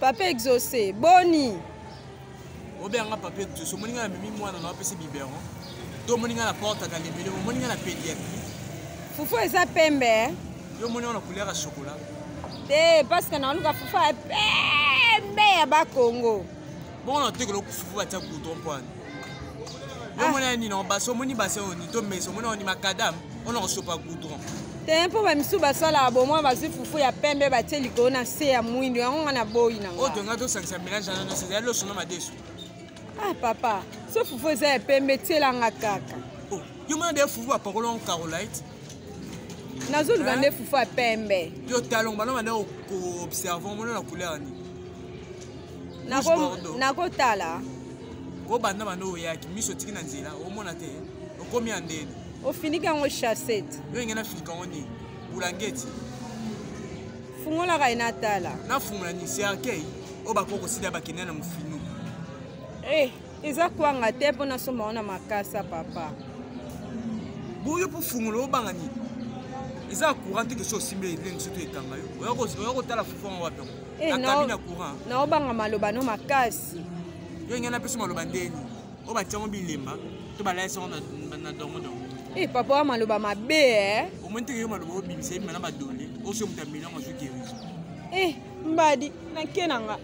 Papa Exaucé, boni? Obenga papa Exaucé, omoni nga na memi mwana na apesi biberon. To omoni nga na porte ka lebele, omoni nga na pédiatrie. Fufu eza pembe. Eh? Yo omoni nga na couleur ya chocolat. Te, parce que naluka fufu ya pembe ya ba Congo. Bongo na tekelo fufu batia goudron mpo wana. Yo omoni ya nini? Basi omoni basi oyo ni to mesa omoni oni makadam ona kosopa goudron. Te, mpo bamisusu basalaka bomwa bazwi fufu ya pembe batie likolo na se ya mwindu, yango nga na boyi na nga. Oyo tonga tosangisa mélange wana nyonso ezali loso na madesu. Ah papa, so fufu eza ya pembe tielanga kaka. Oh, yo mona de fufu bapakola ngo carolite. Nazoluka nde fufu ya pembe. Yo talon bana banda koobserve omona na couleur nini? Nakotala. Obanda banda oyaki miso otiki na nzela omona te okomi ya ndeni. Ofiniki yango chassette. Yo inge nafinika yango nini? Bulangeti. Fungolaka ye natala. Nafungola nini? Cercueil oyo bakoki kosida bakende na mofinu. Eh, eza kwanga te mpo nasomba yango na makasa papa. Boyo mpo fungola obanga nini? Eza courant te ke so osimbi elenge soki ekanga yo. Oya kotala fufu yango wapi yango? Eh, Nakabi na courant. Naobanga maloba no makasi. Yo inge napesa maloba ndeni? Oyo batiango bilemba to balayisi yango na dongodongo. Eh, papa wa maloba mabe eh. Omoni teke yo maloba obimisa ebima na badole oso moto ameli yango azwi guérison. Eh, mbadi nake na nga.